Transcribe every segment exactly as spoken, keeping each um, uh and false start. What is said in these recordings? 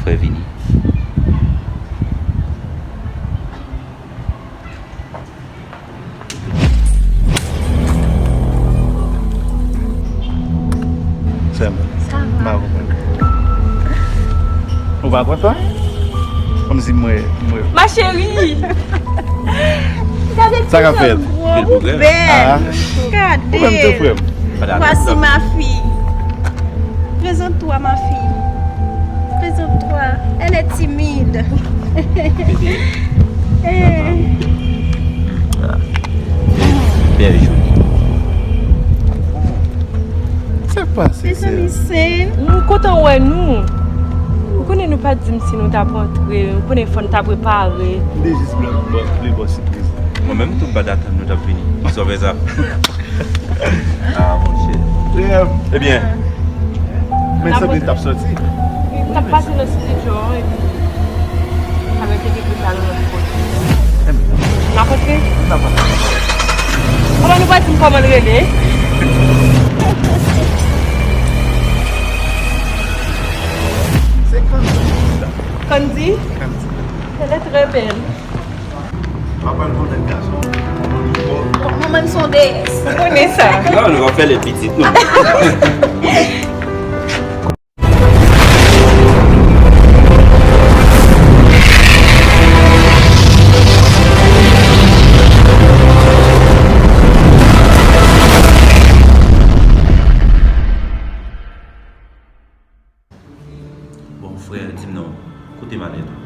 Frè vini. Sè m, m pa konprann. Ou pa kontan? Kòmsi mwen, mwen. Ma chérie! Gade sa k ap fèt. Ou bèl. Ah. Gade. Ou menm tou, frè m. Voici ma fille. Présente-toi, ma fille. Présente-toi. Elle est timide. Bébé. Eh. Ah. Bèl joli. Sa k pase, sè? Mezanmi, sè. Nou kontan wè nou. Ou konnen nou pa t di m si nou t ap antre. Ou konnen fò n ta prepare. M te jis vle, vle ba w sipriz. Mwen menm tou m pa t atann nou t ap vini. Sa w fè sa? Ah, monchè. Ebyen. Men sanble n t ap soti. N ap pase nan stidyo an epi n ap mete depo sa nan lòt kote. N ap antre? N ap antre. Kòman nou pa di m kòman l rele? Se Candy. Candy? Candy. Elle est très belle. Papa l konn nèg gason. Manman m se yon deyès. Ou konnen sa. Non, nou va fè lè pitit nou. Bon, frè, di m non, kote malèt ou?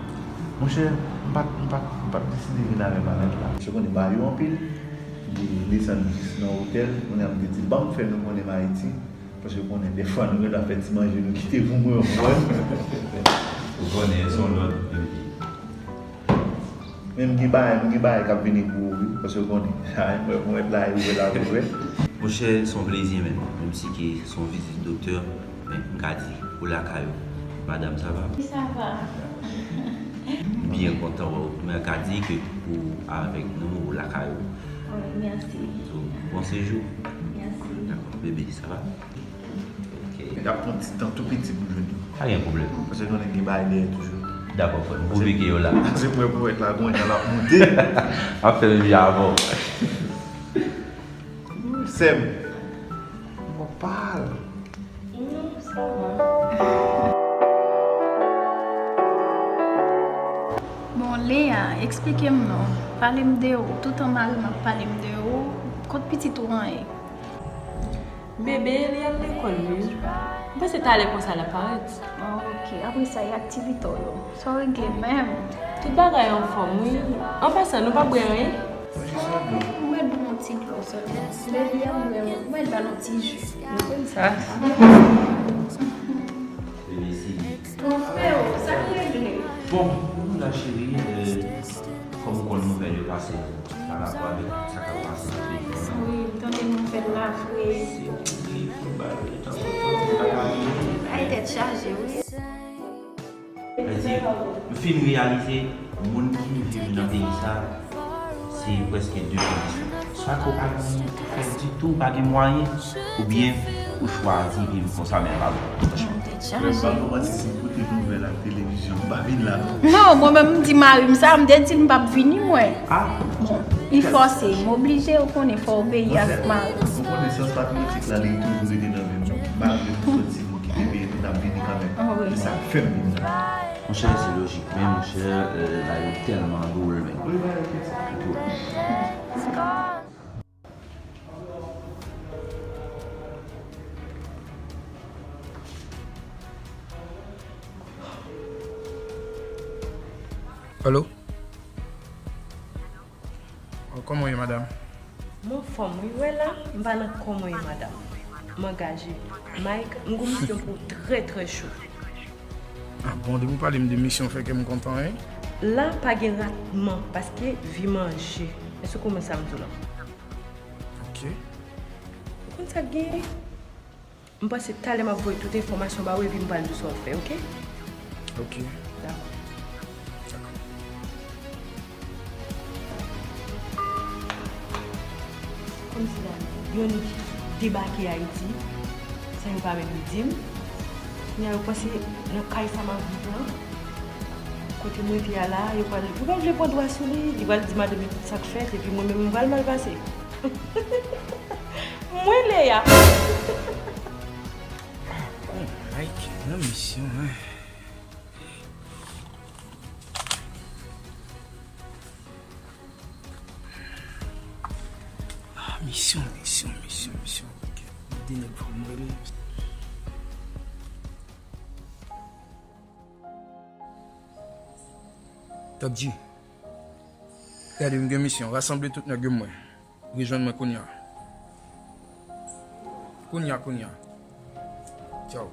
Monchè, m pa t, m pa t, m pa t deside vin avè malèt la. Paske konnen bagay yo anpil, m te desann jis nan otèl, kounye a m te di, ban m fè nou konnen m Ayiti, paske konnen dèfwa nou gentan fè ti manje, nou kite pou mwen, ou konprann? Ou konnen, se yon lòt epi. Men m gen bagay, m gen bagay k ap vini pou ou, wi, paske w konnen. Sa, mwen, mwen la, e ouvè la, ouvè. Monchè, se yon plezi, men. Menm si ke se yon vizit doktè, men m ka di, ou lakay ou. Madanm, sa va? Wi, sa va. M byen kontan wè w. Men m ka di ke ou avèk nou, ou lakay ou. Wi, mèsi. So, bon sejou. Mèsi. Dakò, bebe, sa va? Ok. Y ap pran ti tan tou piti pou jwenn yo. Pa gen pwoblèm. Paske konnen gen bagay dèyè toujou. Dakò, frè m. Pwouve ke yo la. Se prè pou wè la, kounye a l ap monte. Ap fè bebe avè w. Sè m. Bon, pa l. Bon, Léa, eksplike m non. Pale m de ou. Toutan mari m ap pale m de ou. Kot pitit ou an ye? Bebe, li al lekòl, wi. M panse talè konsa l ap parèt. Ah, ok. Apre sa, e aktivite w yo? Sa w regle menm? Tout bagay anfòm, wi. An pasan, nou p ap bwè anyen? Mwen bwè yon ti dlo sèlman. Bebe, an bwè, mwen ba l yon ti ji. Ou konn sa. Bebe, si. Mon frè, sa k regle? Bon, nou la, cheri, euh, kòm ou konn nouvèl yo pase, pa rapò avèk tout sa k ap pase nan peyi a. Wi, m tande nouvèl la vre. Se yon telefòn bagay yo t ap fè. Ay, tèt chaje, wi. Sa vle di, m fin reyalize, moun ki viv nan peyi sa, se prèske de kondisyon. Swa ke w pa gen fè ditou, w pa gen mwayen, oubyen ou chwazi viv konsa, men pa bon, franchman. Mwen pa pou manti, si m koute nouvèl ak televizyon, m pa vin la non. Non, mwen menm, m di mari m sa, m te di l m p ap vini, mwen. Ah. Bon, li fòse, m oblije, ou konnen, fò obeyi ak mari. Ou konnen sans patriyotik la, li toujou rete nan venn nou. Malgre nou soti, nou kite peyi nou, M vini kanmenm. Se sa k fè m vini la. Monchè, se lojik, men monchè, bagay yo tèlman dwòl, men. Wi, bagay yo tèlman dwòl. Alo? Oh, kòman w ye, madanm? M anfòm, wi, w wè la, m pa nan kò mwen ye, madanm. M angaje. Mike, m gen yon misyon pou w trè, trè cho. Ah bon, depi w pale m de misyon, fè kè m kontan, wi. La, pa gen ratman, paske vi manje. Èske w konprann sa m di w la? Ok. Ou konn sa k genyen? M panse talè m ap voye tout enfòmasyon ba ou epi m pral di w sa w ap fè, oke? Ok. Dakò. Dakò. Kòmsi la, yon nèg debake Ayiti, san yo pa menm di m. Kounye a yo panse nan kay sa m ap viv lan, kote m rete a la, yo pral, yo pral vle pran dwa sou li, li pral di madanm li tout sa k fèt, epi mwen menm m pral mal pase. Mwen Leya. Ah, bon, Mike, nan misyon, hein. Ah, misyon, misyon, misyon, misyon. Ok. De nèg fò m rele. Tòp G. Gade, m gen misyon. Rasanble tout nèg yo mwen. Rejwenn mwen kounya. Kounya, kounya. Tchaw.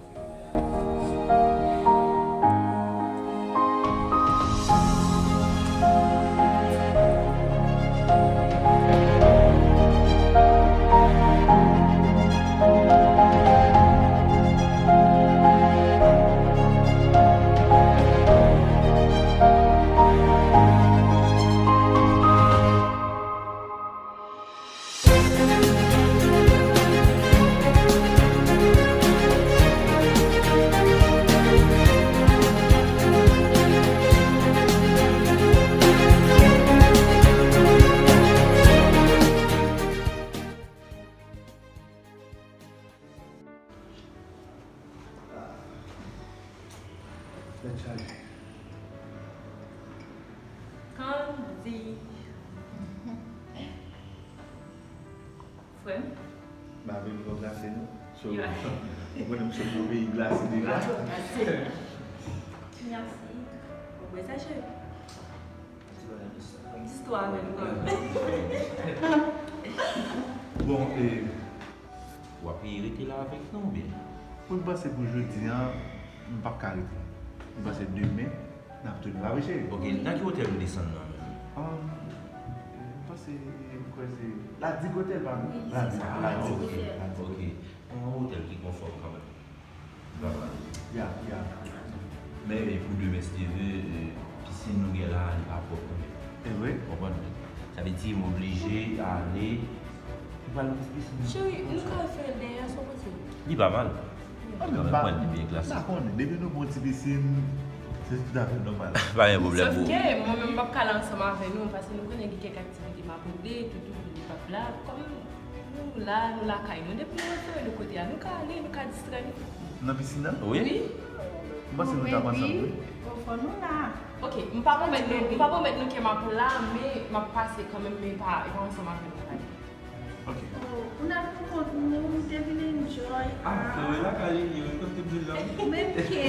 Tèt chaje. Kandi. Frè m. M pa vle m pran glase non. So, ou konnen m sot nan peyi glase deja. Mèsi. Ou bwè sa, cheri? Ti bagay de sa. Ti istwa menm, kanmenm. Bon, e, w ap rete la avèk nou oubyen? Mwen panse pou jodi a, m p ap ka rete. Mwen panse demen, n ap tounen. Pa vre, cheri? Ok, nan ki otèl nou desann nan menm? Um, mwen panse, mwen kwè se La Digue Hotel, pa vre? Wi, se sa. La Digue, La Digue. Ok. Yon otèl ki konfò kanmenm. Li pa mal. Ya, ya. Men, e, pou demen, si Dye vle, e, pisin nou gen la, li pa pwòp kanmenm. E vre? Konprann? Sa vle di, m oblije ale. Ou pral nan ti pisin nan. Cheri, nou ka fè l dèyè, sa w panse? Li pa mal. Li pa mal, pral li byen klase. M pa konnen, depi nou gon ti pisin, se toutafè nòmal. Pa gen pwoblèm pou ou. Sòf ke mwen menm, m p ap ka la ansanm avè nou, paske nou konnen gen kèk aktivite m ap rede, toutou li p ap la. Kòm nou la, nou lakay nou. Depi nou refere nou kote a, nou ka ale, nou ka distrè nou. Nan pisin nan? Wi. Wi. M panse nou t ap ansanm, wi. Bon, fò nou la. Ok, m pa pwomèt nou, m pa pwomèt nou ke m ap la, men m ap pase kanmenm, men pa, e pa ansanm avè nou m prale. Ok. Oh, ou n ap pou kont nou, nou te vin enjoy. Ah, frè, lakay li, wi, kote m vin la. Menm ke.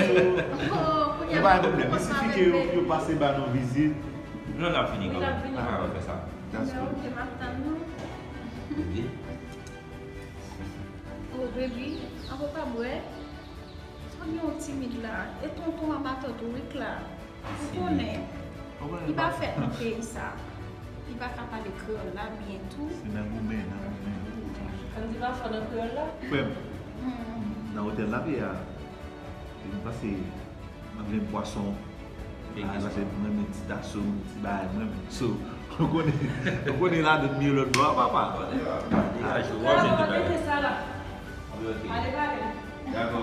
Oh, kounye a, nou pa gen pwoblèm. Misifike yo, yo pase ba nou vizit. Non, n ap vini kanmenm. Wi, n ap vini. Ah, ok, sa. That's good. Ok, m ap tann nou. Ok. Oh, baby, an pa bwè. Sa gen yon timid la. E tonton a matant ou, Rick la. Ou konnen. Li pa fèt nan peyi sa. Li pa ka pale kreyòl la byen tou. Se nan goumen, nan goumen. Ann di pa fò nan kreyòl la. Frè m, nan otèl n ap ye a, m pase M ap jwenn pwason. Ah, paske mwen renmen ti tason, ti bagay mwen. So, ou konnen, ou konnen ladan m ye lòt bò a, papa. Degaje w, w ap jwenn tout bagay. Mete sa la. Wi, ok. Ale pale. Dakò.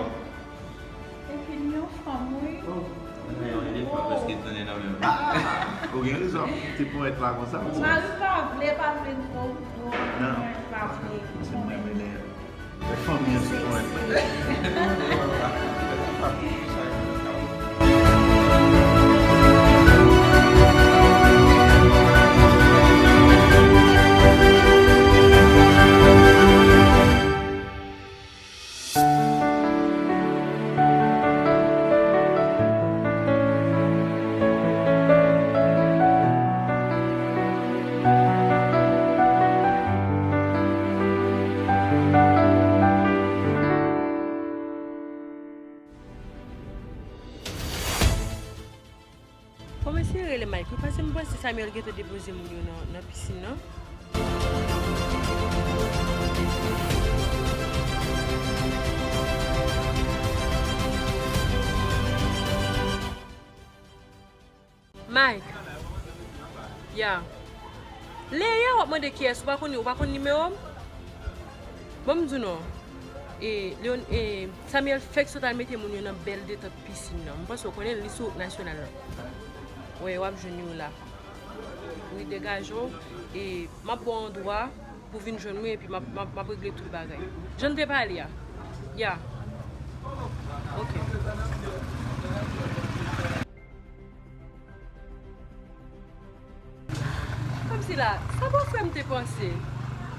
Epi li anfòm, wi. Oh, mwen gen yon elefan prèske tounen nan men m. Ah, ou gen rezon ap kite ponyèt la konsa. Mari pa vle, pa vle m pran w pou ponyèt, pa vle. Se mwen, mwen lè. Fanmi an se ponyèt la. Fò m eseye rele Mike wi, paske m panse Samuel gentan depoze moun yo nan, nan pisin nan. Mike. Ya. Lè yè w ap mande kiyès, ou pa konn, ou pa konn nimewo m? Bon, m di w non. E, Leon, e, Samuel fèk sot al mete moun yo nan bèl detant pisin nan. M panse w konnen l, li sou wout nasyonal la. Wi, w ap jwenn yo la. Wi, degaje w. E, m ap ba w yon dwa pou vin jwenn mwen, epi m ap, m ap, m ap regle tout bagay. Jan n te pale a. Ya. Ok. Kòmsi la, sa bòfrè m te panse?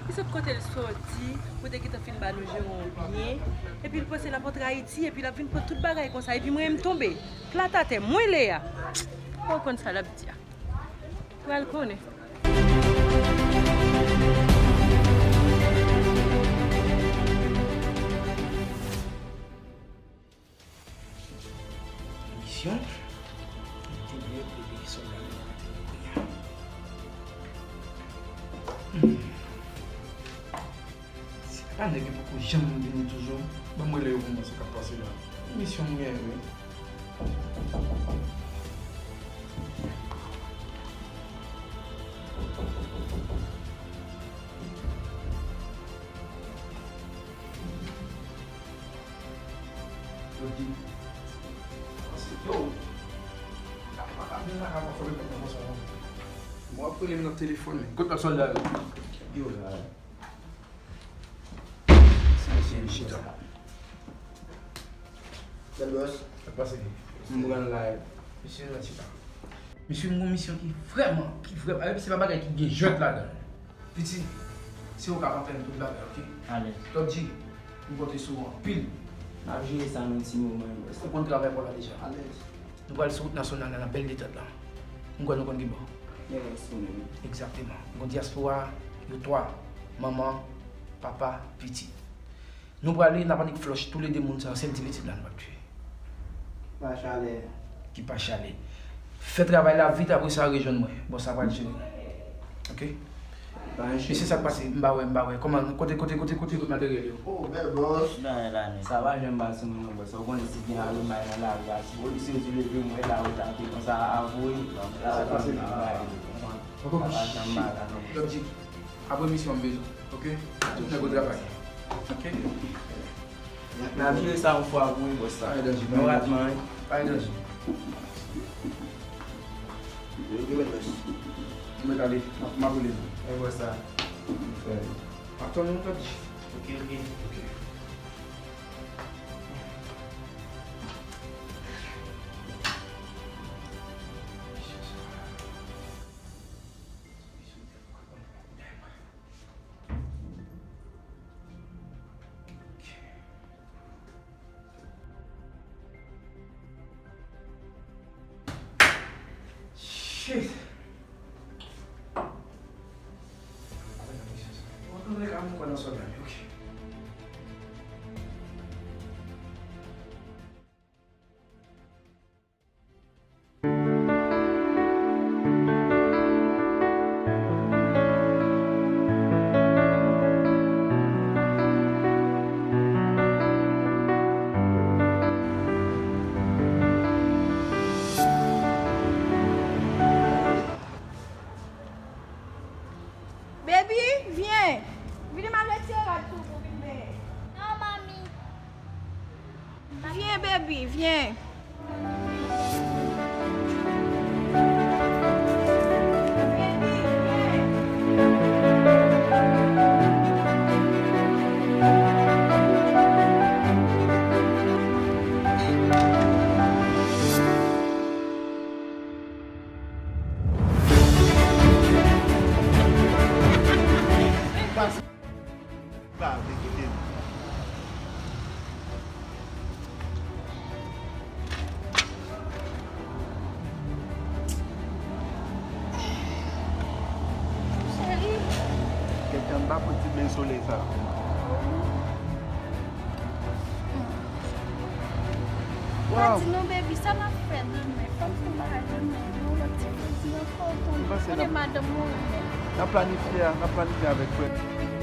Li sot kote l soti, pou te gentan fin ba nou jere yon byen, epi l panse l ap antre Ayiti, epi l ap vin pran tout bagay konsa, epi mwen menm m tonbe, plat atè, mwen Lea. Ou konn sa l ap di a. Pral konnen. Misyon, te vle ede sòlda yo nan kounye a. Hmm. Se pa nèg yo poko janm vini toujou. Ban m rele yo pou m wè sa k ap pase la. Misyon m genyen, wi. Yo di, yo, mwen ap rele m nan telefòn, men kot lòt sòlda yo? Yo la. Chita. Bèl bòs. Sa k pase? M pran l la. Mesye, nan chita. Mesye, m gon misyon ki vrèman, ki vrèman, se pa bagay ki gen jwèt ladan l. Piti, se ou k ap antann tout bagay, oke? Alèz. Top G, m konte sou ou anpil. N ap jere sa nan ti moman, wi. Ou konn travay pa w la deja. Alèz. Nou pral sou wout nasyonal la, nan bèl detant la. M kwè nou konn ki bò. Egzakteman. M konn dyaspora, yo twa, manman, papa, pitit. Nou prale, n ap annik flòch toulede moun sa yo, sèl ti pitit la nou p ap tiye. Pa chalè. Ki pa chalè. Fè travay la vit, apre sa rejwenn mwen. Bòs la pral jere nou. Oke? Mesye, sa k pase? M pa wè, m pa wè. Kòman, kote, kote, kote, kote, kote materyèl yo? Oh, bèl bòs. Sa pa janm pase moun non bòs. Ou konnen si gen alomay nan lari a, si polis yo di leve mwen la, ou ta te konsa avwe. Sa k pase? Sa pa janm bagay non. Top G, apre misyon m bezwen, oke? Tout nèg yo travay. Oke? N ap jere sa yon fwa pou yon bòs la. Pa gen danje, non ratman, wi. Pa gen danje. Yo gen mèt bòs. Nou mèt ale, m ap, m ap rele nou. Yon bòs la. M ap tann nou, Top G. Oke, oke. Oke. Shit. Mwen tou vle ka mwen kwè nan sòlda yo, oke. Baby, vyen. Vini m al retire rad sou ou pou vin benyen. Non, manmi. Vyen, baby, vyen. Baby, vyen. Solèy sa. Wow. Di nou, baby, sa n ap fè demen? Fò n fè yon bagay demen. Yon lòt ti koze ankò. Ou konnen madanm mwen renmen. N ap planifye, n ap planifye avèk frè.